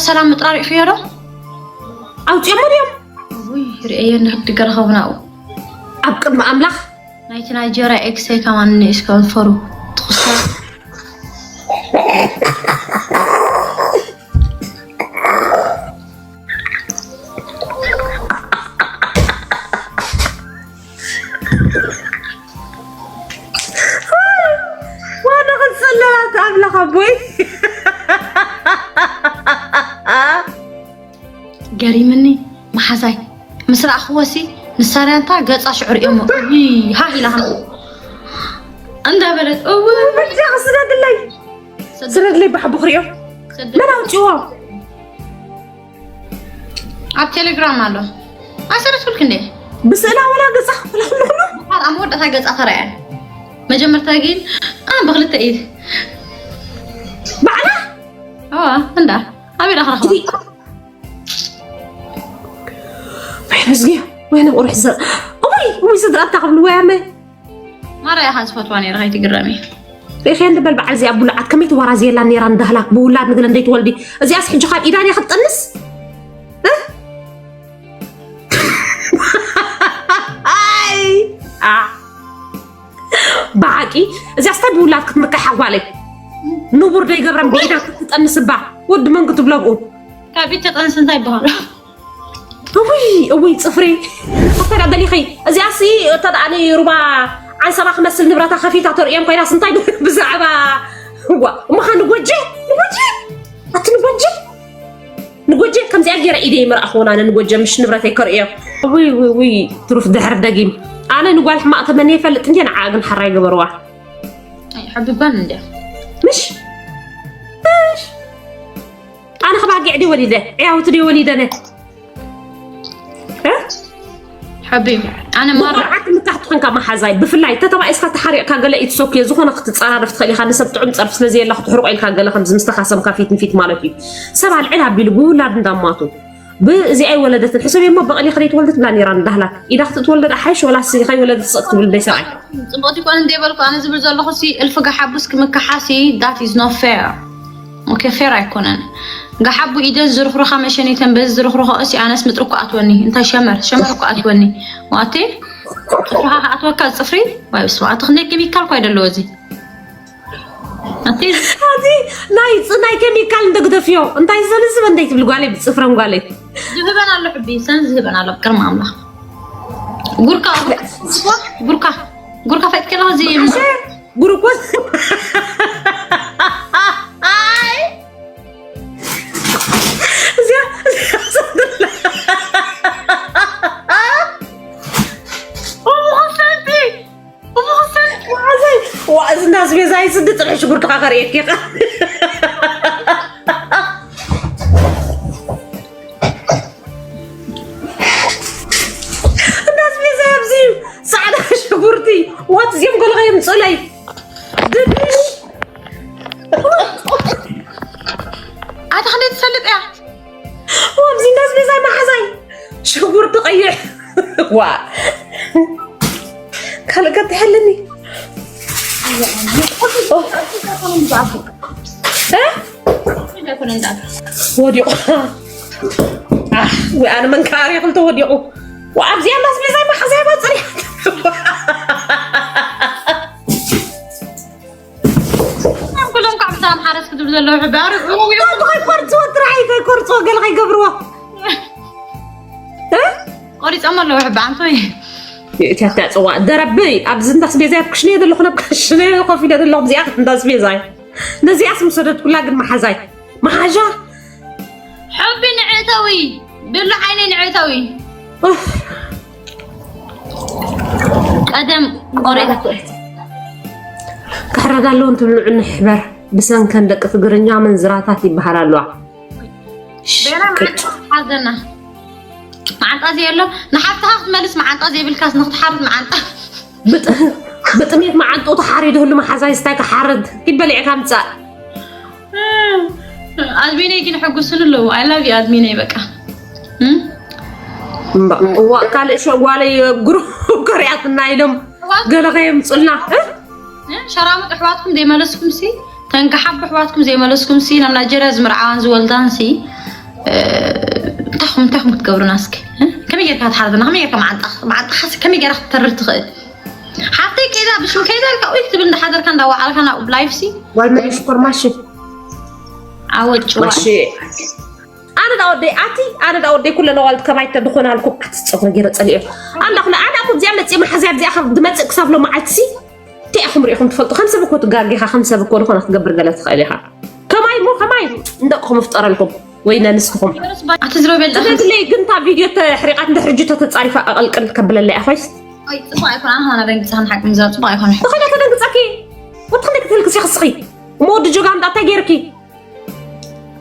ሰላም ምጥራር ኢኽዮ ዶ? ኣውፅኦሞ ድዮም? ውይ፣ ርእየ ንህዲ ገረኸቡና። ኣብ ቅድሚ ኣምላኽ ናይቲ ናይጀርያ ኤክሰይ ከማን ንእስ ከንፈሩ ትኹሳ። ዋና ክንጽለላት ኣምላኽ ኣቦይ። ገሪምኒ መሓዛይ ምስ ረኣኽዎ ሲ ንሳርያ እንታ ገጻ ሽዑ ርእዮሞ። እይ፣ ሃ ኢላ ከም እንዳበለት፣ እው። ብቻ ስደድለይ፣ ስደድለይ ባሕቡ ክርእዮ። ስደድ- መን ኣውፅዎ? ኣብ ቴሌግራም ኣሎ። ኣሰረት ብልክ እንዴ? ብስእላ ወላ ገጻ ክፍላ ኣለኹ። ኣብ መወዳእታ ገጻ ተራእያ። መጀመርታ ግን፣ ኣ፣ ብክልተ ኢድ። ባዕላ? ኣዋ፣ እንዳ። ኣበይ ዳኽረኽባ? ወይ መዝጊያ፣ ወይ ነቑርሕ ዘ-፣ ወይ፣ ወይ ስድራ እታ ክብሉ ወይ ኣመ። ማራ ኢኻ ዝፈትዋ ነይረ፣ ከይትግረሚ። ሪእኺ እንድበል በዓል እዚኣ ብሉዓት ከመይ ትወራዝየላ ነይራ እንዳህላክ ብውላድ ንግለ እንደይትወልዲ። እዚኣስ ሕጂ ካብ ኢዳን እያ ክትጠንስ? እ? ኣይ! ኣ! ብሓቂ እዚኣስ ታይ ብውላድ ክትምክሕ ኣጓለይ? ንቡር ዶ ይገብረን ብኢዳ ክትጠንስባ? ወዲ መን ክትብሎ ብኡ? ካብ ኢድ ተጠንስ እንታይ ይበሃል? እውይ፣ እውይ፣ ጽፍሪ። ኣታ ደኣ ደሊኺ። እዚኣሲ እታ ደኣ ናይ ሩባ ዓንሰባ ክመስል ንብረታ ከፊታ ተርእዮም ኮይናስ እንታይ ብዛዕባ ዋ፣ እሞ ኸ ንጎጀ? ንጎጀ? ኣቲ ንጎጀ? ንጎጀ ከምዚኣ ገይረ ኢደ ይምርኣኹ ወላ ንጎጀ ምሽ ንብረተይ ከርእዮ። ውይ፣ ውይ፣ ውይ፣ ትሩፍ ድሕር ደጊም። ኣነ ንጓል ሕማቕ ተመንየ ይፈልጥ እንዴ፣ ንዓ ግን ሓራይ ገበርዋ። ኣይሕብባን እንዴ? ምሽ? ምሽ? ኣነ ከባጊዕ ድየ ወሊደ፣ ዕያውቲ ድየ ወሊደ፣ ነ? እ? ሓቢቢ፣ ኣነ ማራ ብቑርዓት ምካሕ ትኾንካ መሓዛይ፣ ብፍላይ ተተባኢስካ ተሓሪቕካ ገለ ኢትሶክዮ፣ ዝኾነ ክትጸራረፍ ትኽእል ኢኻ፣ ንሰብ ጥዑም ጸርፊ ስለ ዘየላ ክትሕርቆ ኢልካ ገለ ከምዚ ምስ ተኻሰምካ ፊት ንፊት ማለት እዩ። ሰብ ኣልዕል ኣቢሉ ብውላድ እንዳማቱ፣ ብእዚኣ ኣይወለደትን፣ ሕሰብዮ እሞ በቐሊ ክደይ ትወልድ ትብላ ነይራ እንዳህላክ፣ ኢዳ ክትወለድ ኣሓይሽ ወላሲ ከይወለደት ስቕ ክትብል ደይ ሰብኣይ። ጽቡቕቲ ኮነ እንደ በልኩ ኣነ ዝብል ዘለኹ ሲ እልፊ ገሓቡስ ክምክሓሲ፣ that is not fair። ኦኬ፣ ፌር ኣይኮነን። ገሓቡ ኢደን ዝርኽሩኻ መሸኒተን በዚ ዝርኽሩኻ እሲ ኣነስ ምጥሪ እኮ ኣትወኒ። እንታይ ሸመር፣ ሸመር እኮ ኣትወኒ። ዋቴ? ጽፍርኻ ከኣትወካ ጽፍሪ? ዋይ፣ በስመ ኣብ፣ ክንደይ ኬሚካል እኮ ኣይደለዎ እዚ። ኣቲ ኣቲ ናይ ጽ-፣ ናይ ኬሚካል እንደ ግደፍዮ። እንታይ ዘልዝብ እንደይ ትብል ጓለይ ብጽፍረን ጓለይ። ዝህበን ኣሎ ሕቢ፣ ሰን ዝህበን ኣሎ ቅድሚ ኣምላኽ። ጉርካ፣ ጉርካ፣ ጉርካ ፈትከላ እዚ ጉርኮስ። እዚኣ፣ እዚኣ፣ እዚኣ። እሞ ኸሰንቲ፣ እሞ ኸሰንቲ። ዋዕዘይ፣ ዋዕዚ እንዳስቤዛ ይስዲ ጥርሒ ሽጉርትኻ ከርእየኪ ኢኻ። እንዳስቤዛ ኣብዚ እዩ። ጻዕዳ ሽጉርቲ፣ ዋት እዚኦም ገለ ከየምጽኡለይ። ድንሽ። ኣታ ክንደይ ትፈልጥ እያ? ኣብዚ እንዳስቤዛይ መሓዛይ። ሽጉርቲ ቀይሕ። ዋ። ካልእ ከትሕልኒ። እ? ወዲቑ። ኣህ፣ ወይ ኣነ መንካሪ ክልተ ወዲቑ። ወኣብዚኣ ማስቤዛይ መሓዛይ ባጽሪ። ኩሎም ካብ ብዛም ሓረስ ክትብል ዘለዉ ሕባር። ከይኮርጽዎ ጥራይ፣ ከይኮርጽዎ፣ ገለ ከይገብርዎ። እ? ቆሪጾም ኣለዉ ሕባ፣ ኣንቶይ። የእትያታ ጽዋ፣ ደረብይ፣ ኣብዚ እንዳስቤዛይ ኣብ ክሽነ ዘለኹ፣ ናብ ክሽነ ኮፍ ኢለ ዘለኹ፣ እዚኣ እንዳስቤዛይ። ነዚኣስ ምሰደድኩላ ግን መሓዛይ። መሓዛ? ሕቢ ንዕእተዊ፣ ብሉ ዓይነይ ንዕእተዊ። ኡፍ። ቀደም ቆሬ ክሕረድ ኣለዎ እንትብሉ ንሕበር። ብሰንከን ደቂ ትግርኛ መንዝራታት ይበሃል ኣለዋ። ቤላ መዓንጣ ሓዘና። መዓንጣ ዘየሎ ንሓብትኻ ክትመልስ መዓንጣ ዘይብልካስ ንክትሓርድ መዓንጣ። ብጥ-፣ ብጥሜት መዓንጥኡ ተሓሪዱ ህሉ መሓዛይ ስታይ ክሓርድ ይበሊዕካ ምጻእ። ኣድሚነይ ግን ሕጉስን ኣለዉ። I love you ኣድሚነይ በቃ። እም? እምባ-፣ እዋ፣ ካልእ ሸዋለይ ግሩፕ ኮርያትና ኢሎም ገለ ከየምጹልና። እ? እ? ሸራሙጥ ኣሕዋትኩም ዘይመለስኩም ሲ፣ ተንከሓቡ ኣሕዋትኩም ዘይመለስኩም ሲ፣ ናብ ናይጀርያ ዝምርዓዋን ዝወልዳን ሲ፣ እንታይ ኹም እንታይ ኹም ክትገብሩና እስኪ? ከመይ ጌርካ ትሓርደና? ከመይ ጌርካ መዓንጣ መዓንጣ ሓስ ከመይ ጌርካ ክትተርር ትኽእል? ሓፍተይ ከይዳ ብሽም ከይዳ ኢልካ ኡይ ክትብል እንዳሓደርካ እንዳዋዓልካ ናብ ላይፍ ሲ ዋል መን ሽኮር ማሽ ኣወጭዋ ማሽ ኣነ ዳ ወደይ ኣቲ ኣነ ዳ ወደይ ኩለ ነዋልድ ከማይ ተድኾናልኩም ኣቲ ጽፍሪ ገይረ ጸሊኦ ኣንዳ ኩለ ኣነ ኣኩ እዚኣ መጽእ መሓዝያ እዚኣ ካብ ድመጽእ ክሳብ ሎመዓልቲ ሲ እንታይ ኢኹም ሪኢኹም ትፈልጡ? ከም ሰብ እኮ ትጋጊኻ ከም ሰብ እኮ ዝኾነ ክትገብር ገለ ትኽእል ኢኻ። ከማይ ሞ ከማይ እንደቅኹም እፍጠረልኩም ወይ ነንስክኹም ኣቲ ዝረበል ስለዚ ግን እታ ቪድዮ ተሕሪቓት እንደ ሕጂ ተተጻሪፋ ኣቐልቅል ከብለለይ ኣፋይስ ጽቡቅ ኣይኮነ ኣና ደንግጽ ሓቂ ምዛ ጽቡቅ ኣይኮነ ተኸለ ተደንግጸኪ ወትኽንደ ክትልክሲ ክስኺ እሞ ወዲ ጆጋ እንዳ እንታይ ገይርኪ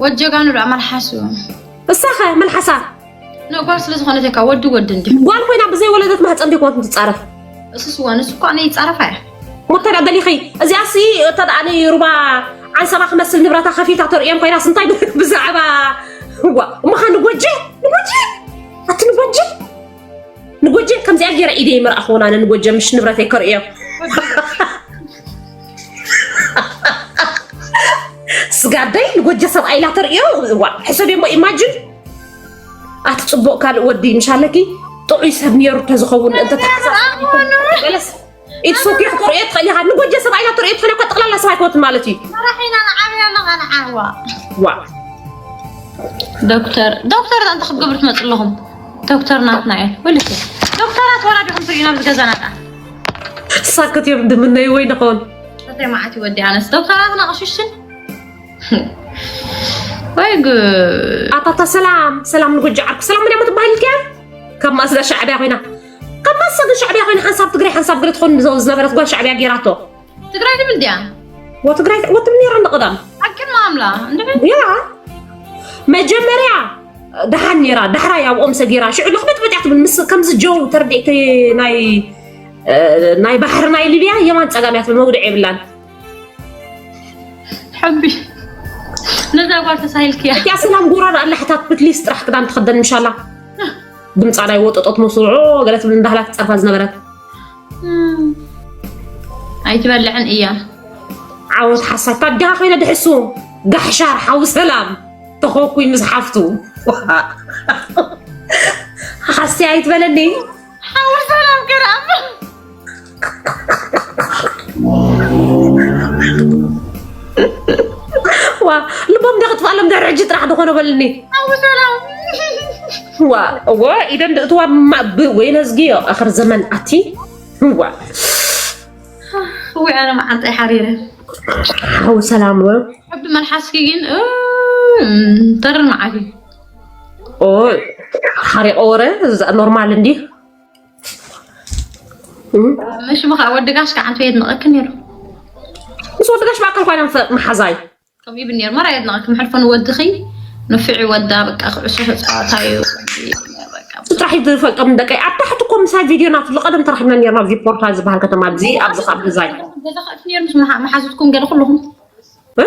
ወጀጋኑ ዶ ኣመልሓሱ እሳኸ መልሓሳ ነጓል ስለ ዝኾነት እካ ወዲ ወዲ እንዲ ጓል ኮይና ብዘይ ወለደት ማህፀን ዲኮን ትፃረፍ እሱስ ወ ንሱ እኳ ኣነ ይፃረፋ እያ ሞተዳ በሊኺ እዚኣ ሲ እተደኣ ሩባ ዓንሰባ ክመስል ንብረታ ከፊታ ተርእዮም ኮይናስ እንታይ ብዛዕባ ዋ እሞ ኸ ንጎጀ ንጎጀ ኣቲ ንጎጀ ንጎጀ ከምዚኣ ገይረ ኢደ ይምርኣኽዎን ኣነ ንጎጀ ምሽ ንብረተይ ከርእዮ ስጋደይ ንጎጀ ሰብኣይ ኢላ ተርእዮ ዋ ሕሰብ ሞ ኢማጅን ኣቲ ፅቡቅ ካልእ ወዲ ምሻለኪ ጥዑይ ሰብ ነይሩ ተዝኸውን እንተተሓሳስ ኢትሶኪ ክትርእዮ ትኽእል ኢኻ ንጎጀ ሰብኣይ ኢላ ተርእዮ ትኽእል እኮ ጠቕላላ ሰብ ኣይኮት ማለት እዩ መራሒና ንዓብያ ኣለኻ ንዓዋ ዋ ዶክተር ዶክተር እንታይ ክትገብሩ ትመፁ ኣለኹም ዶክተር ናትና እየ ወልክ ዶክተራት ወላ ዲኹም ትርእዩና ኣብዚ ገዛና ጣ ሳክት እዮም ድምነይ ወይ ንኸውን ሰተይ መዓት ይወዲ ኣነስ ዶክተራትና ቅሽሽን ወይ ጉድ ኣታታ ሰላም ሰላም ንጎጃ ዓርኩ ሰላም መን ትባሃል ኢልክያ ካብ ማእስዳ ሻዕብያ ኮይና ካብ ማእስዳ ግን ሻዕብያ ኮይና ሓንሳብ ትግራይ ሓንሳብ ገለ ትኾን ዝነበረት ጓል ሻዕብያ ገይራቶ ትግራይ ትብል ድያ ወትግራይ ወትብል ነይራ ንቐዳም ሓቅን ማምላ እንድዒ ያ መጀመርያ ደሓን ነይራ ዳሕራይ ኣብኦም ሰጊራ ሽዑ ልኽበጥበጥ እያ ትብል ምስ ከምዚ ጀው ተርዲእኪ ናይ ናይ ባሕሪ ናይ ሊብያ የማን ፀጋም እያ ትብል መውድዕ የብላን ሕቢ ነዛ ጓል ተሳሂልክያ እቲያ ሰላም ጎራር ኣላሕታት ፕሊስ ጥራሕ ክዳን ትኸደን ምሻላ ድምፃ ናይ ወጠጦት መስርዖ ገለ ትብል እንዳህላ ትፀርፋ ዝነበረት ኣይትበልዕን እያ ዓወት ሓሳድ ታዲያ ኮይነ ድሕሱ ጋሕሻር ሓው ሰላም ተኸኩይ ምስ ሓፍቱ ሓስቲ ኣይትበለኒ ሓው ሰላም ገራብ ዋ ልቦም ደ ክትፋሎም ድሕሪ ሕጂ ጥራሕ ዝኾነ በልኒ ሓው ሰላም ዋ እወ ኢደን ድእትዋ ማብ ወይ ነዝጊዮ ኣኽር ዘመን ኣቲ ዋ ወይ ኣነ መዓንጣይ ሓሪረ ሓው ሰላም ወ ሕቢ መልሓስኪ ግን ተርን መዓት እዩ ኦይ ሓሪቆ ወረ ኖርማል እንዲ መሽሙ ከዓ ወዲ ጋሽ ከዓ ኣንተ የድንቐኪ ነይሩ ምስ ወዲ ጋሽ ብኣካል ኮይና መሓዛይ ከምኡ ይብል ነይሩ መራ የድንቐኪ ምሕልፎ ንወድኺ ንፍዒ ወዳ በቃ ክዕሱ ተፃዋታ እዩ ጥራሕ ዝፈልጦም ደቀይ ኣብ ታሕቲ እኮ ምሳይ ቪድዮ ናትሉ ቀደም ተረኪብና ነርና ኣብዚ ፖርታል ዝበሃል ከተማ ኣብዚ ኣብዚ ካብ ገዛይ ገዛ ከእቲ ነይሩ ምስ መሓ- መሓዙትኩም ገለ ኩልኹም እ?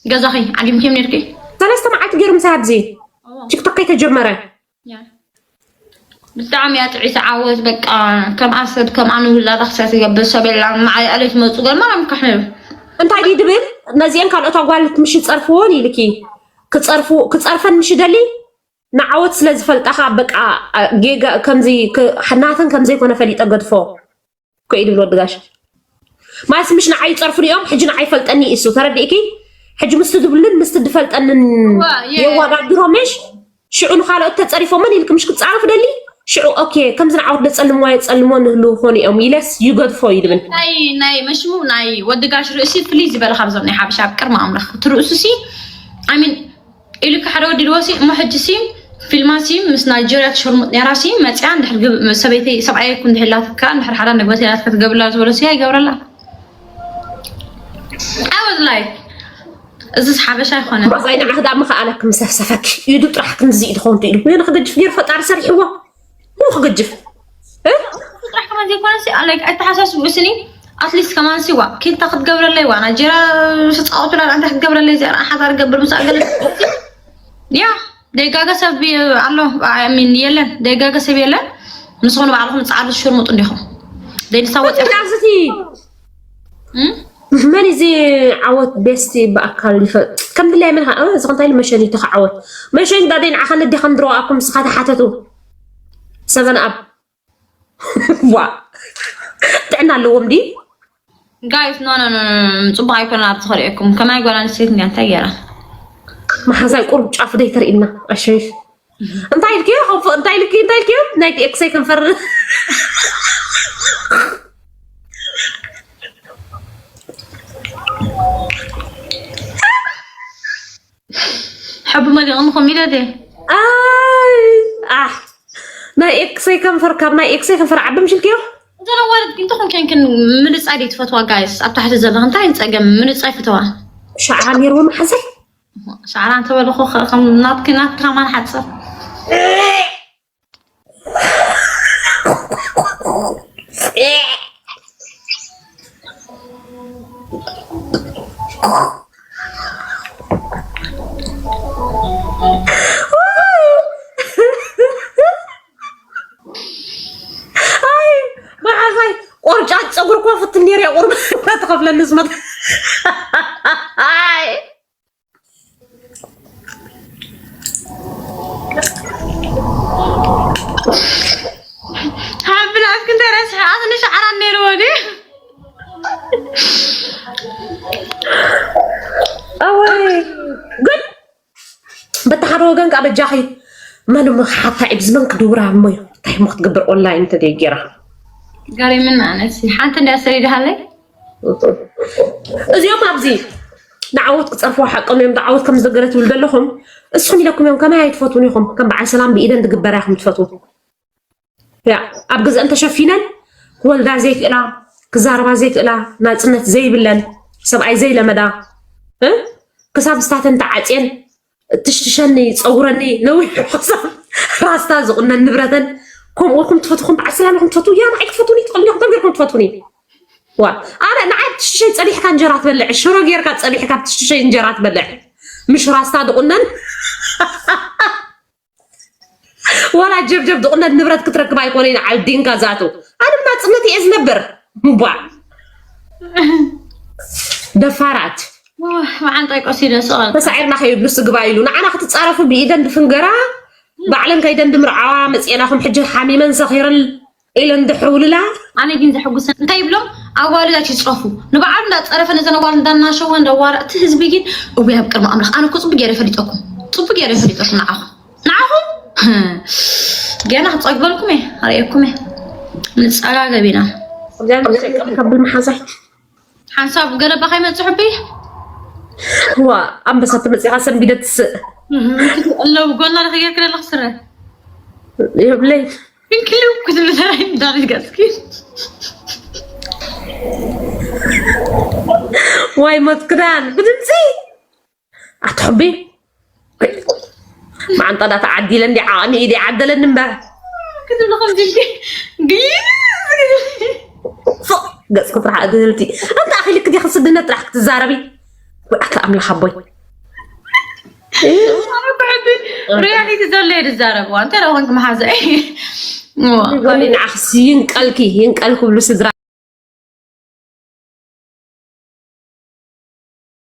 ገዛኺ ዓዲምኪም ነርኪ ሰለስተ መዓልቲ ገይሩ ምሳይ ኣብዚ ቲክቶክ ከይተጀመረ ያ። ብጣዕሚ እያ ጥዒቲ ዓወት በቃ ከም ኣሰድ ከም ኣነ ውላዳ ክሳብ ትገብር ሰብ የላ ንዓይ ኣለ ትመፁ ገርማ ምካሕ ነይሩ እንታይ ድዩ ድብል ነዚአን ካልኦት ኣጓልት ምሽ ይፀርፍዎን ኢልኪ ክፀርፉ ክፀርፈን ምሽ ደሊ ንዓወት ስለ ዝፈልጣኻ በቃ ጌጋ ከምዚ ክ- ናተን ከምዘይኮነ ፈሊጠ ገድፎ ኮ ኢሉ ወዲ ጋሽ ማስ ምሽ ንዓይ ይፀርፉ እዮም ሕጂ ንዓይ ፈልጠኒ እሱ ተረዲእኪ ሕጂ ምስቲ ዝብልን ምስቲ ዝፈልጠንን እዋ፣ የ- የዋዳድሮ ምሽ ሽዑ ንካልኦት ተፀሪፎመን ኢልክ ምሽ ክፃረፍ ደሊ ሽዑ ኦኬ ከምዚ ንዓወት ደፀልምዋ የፀልሞ ንህልው ኾኑ እዮም ኢለስ ይገድፎ እዩ ድብል ናይ ናይ መሽሙ ናይ ወዲ ጋሽ ርእሲ ፍልይ ዝበለ ካብዞም ናይ ሓበሻ ኣብ ቅድሚ ኣምላኽ እቲ ርእሱ ሲ ኣሚን ኢሉ ሓደ ወዲ ድወሲ እሞ ሕጂ ሲ ፊልማ ሲ ምስ ናይጀርያ ትሸርሙጥ ነራ ሲ መፅያ እንድሕር ግብ- ሰበይተይ ሰብኣየ ኩ እንድሕላትካ እንድሕር ሓዳ ነግበተይ ናትካ ትገብርላ ዝበሎ ሲ ኣይገብረላ I was like እዚስ ሓበሻ ኣይኮነ ባዛይ ንዓኽ ዳ ምኽኣለክ ምሰፍሰፈክ ኢዱ ጥራሕ ክንዚ ኢድኾንቱ ኢሉ ወይ ንክገጅፍ ገይሩ ፈጣሪ ሰሪሕዎ ሞ ክገጅፍ እ? ጥራሕ ከማን ዘይኮነ ሲ like ኣይተሓሳስቡ እስኒ ኣትሊስት ከማን ሲ ዋ ኪልታ ክትገብረለይ ዋ ናይጀርያ ስፃወቱላ እንታይ ክትገብረለይ እዚኣ ሓዳር ገብር ምስ ኣገለ ያ ደጋገ ሰብ ኣሎ ሚን የለን ደጋገ ሰብ የለን ንስኹም ንባዕልኹም ፃዕዱ ሽርሙጥ እንዲኹም ደይንሳ ወፂ ዳዝቲ መን እዚ ዓወት ቤስቲ ብኣካል ይፈጥ ከም ድላይ ምን እ ዝኸንታይ መሸኒ ተኸዓወት መሸኒ ዳደይ ንዓኻ ነዲኻ ንድሮ ኣኩም ስኻ ተሓተቱ ሰበን ኣብ ዋ ጥዕና ኣለዎም ድዩ? ጋይስ ኖ ኖ ኖ ጽቡቅ ኣይኮነን። ኣብ ትኸሪአኩም ከማይ ጓል ኣንስተይቲ እንዲያ እንታይ ገይራ? መሓዛይ ቁሩብ ጫፉ ደይተርእይና ኣሸሪፍ እንታይ ኢልክዮ ከንፈ እንታይ ኢልኪ እንታይ ኢልክዮ ናይቲ ኤክሰይ ከንፈር ሕቡ መሊቕንኹም ኢለ ድየ ኣይ ኣሕ ናይ ኤክሰይ ከንፈር ካብ ናይ ኤክሰይ ከንፈር ዓቢ ምሽልክዮ ዘረዋለት ግን ተኹም ከንክን ምልጻይ ደይ ትፈትዋ ጋይስ ኣብ ታሕቲ ዘለኹ እንታይ ንጸገም ምልጻይ ፍተዋ ሻዕራ ነይርዎ መሓዘይ ሻዕራ እንተበለኹ ከም ናትኪ ናትካ ማን ሓጽር መሓዛይ ቆርጫት ፀጉር እኮ ፍትን ነይረ ቁርብ ትኸፍለኒ ዝመት ሓብላትክ እንተ ረስሐ ኣስኒ ሸዓራን ነይርዎ ድዩ ኣወይ ግን በቲ ሓደ ወገን ከዓ በጃኺ መን እሞ ክሓታ ኢዩ ብዝመን ክድውራ እሞ እዩ እንታይ እሞ ክትገብር ኦንላይን እንተደይ ገይራ ገሪምን ኣነሲ ሓንቲ እንዲያ ሰሪድሃለይ እዚኦም ኣብዚ ንዓወት ክፀርፍዎ ሓቆም እዮም ንዓወት ከም ዝደገረ ትብል ዘለኹም እስኹም ኢለኩም እዮም ከመይ ኣይትፈትውን ኢኹም ከም በዓል ሰላም ብኢደን ዝግበራ ኢኹም ትፈትዉ ያ ኣብ ገዝአን ተሸፊነን ክወልዳ ዘይክእላ ክዛረባ ዘይክእላ ናፅነት ዘይብለን ሰብኣይ ዘይለመዳ እ? ክሳብ ስታተን ተዓፅየን ትሽትሸኒ ፀጉረኒ ነዊሕ ክሳብ ራስታ ዝቁነን ንብረተን ከምኡ ኢኹም ትፈትኹም በዓል ሰላም ኢኹም ትፈትዉ ያ ንዓይ ክትፈትዉኒ ትኽእሉ ኢኹም ተገርኩም ትፈትዉኒ ዋ ኣነ ንዓይ ትሽሸይ ፀኒሕካ እንጀራ ትበልዕ ሽሮ ጌርካ ፀኒሕካ ትሽሸይ እንጀራ ትበልዕ ምሽ ራስታ ዝቁነን ወላ ጀብጀብ ዝቁነን ንብረት ክትረክብ ኣይኮነ ኢና ዓልዲንካ ዛቱ ኣነ ናፅነት እየ ዝነብር ባ ደፋራት መዓንጣይ ቆሲለ ስቐል ተሳዒርና ከይብሉ ስግባ ኢሉ ንዓና ክትፃረፉ ብኢደን ብፍንገራ ባዕለን ከይደን ድምርዓዋ መፅኤናኹም ሕጂ ሓሚመን ሰኺረን ኢለን ድሕውልላ ኣነ ግን ዘሐጉሰ እንታይ ይብሎም ኣዋልዳት ይፅረፉ ንበዓሉ እንዳፀረፈ ነዘን ኣዋልድ እንዳናሸወ እንዳዋረ እቲ ህዝቢ ግን እወ ኣብ ቅድሚ ኣምላኽ ኣነ እኮ ፅቡቅ ገይረ ፈሊጠኩም ፅቡቅ ገይረ ፈሊጠኩም ንዓኹም ንዓኹም ገና ክፀግበልኩም እየ ኣርእየኩም እየ ንፀጋገብ ኢና ከብል መሓዛይ ሓንሳብ ገለባ ከይመፅሑብይ ዋ ኣንበሳ ተመፂኻ ሰንቢደ ትስእ ኣለዉ ጎና ንክገክረ ኣለክ ስረ የብለይ እንክልው ክትብል ተራይ እንዳሪት ገፅኪ ዋይ ሞት ክዳን ብድምፂ ኣትሕቢ መዓንጣ ዳተዓዲለ እንዲ ዓቕሚ ኢደ ዓደለኒ እምበር ክትብሊ ከምዚ ኢልኪ ግይዝ ፎቅ ገፅኪ ጥራሕ እድህልቲ እንተ ኣኺልክ ዲኺ ስድነት ጥራሕ ክትዛረቢ ወይ ኣታ ኣምላኽ ኣቦይ ሪያሊቲ ዘሎ እየ ዝዛረብዋ እንታይ ደኣ ኮንክ መሓዘ ንዓኽሲ ይንቀልኪ ይንቀል ክብሉ ስድራ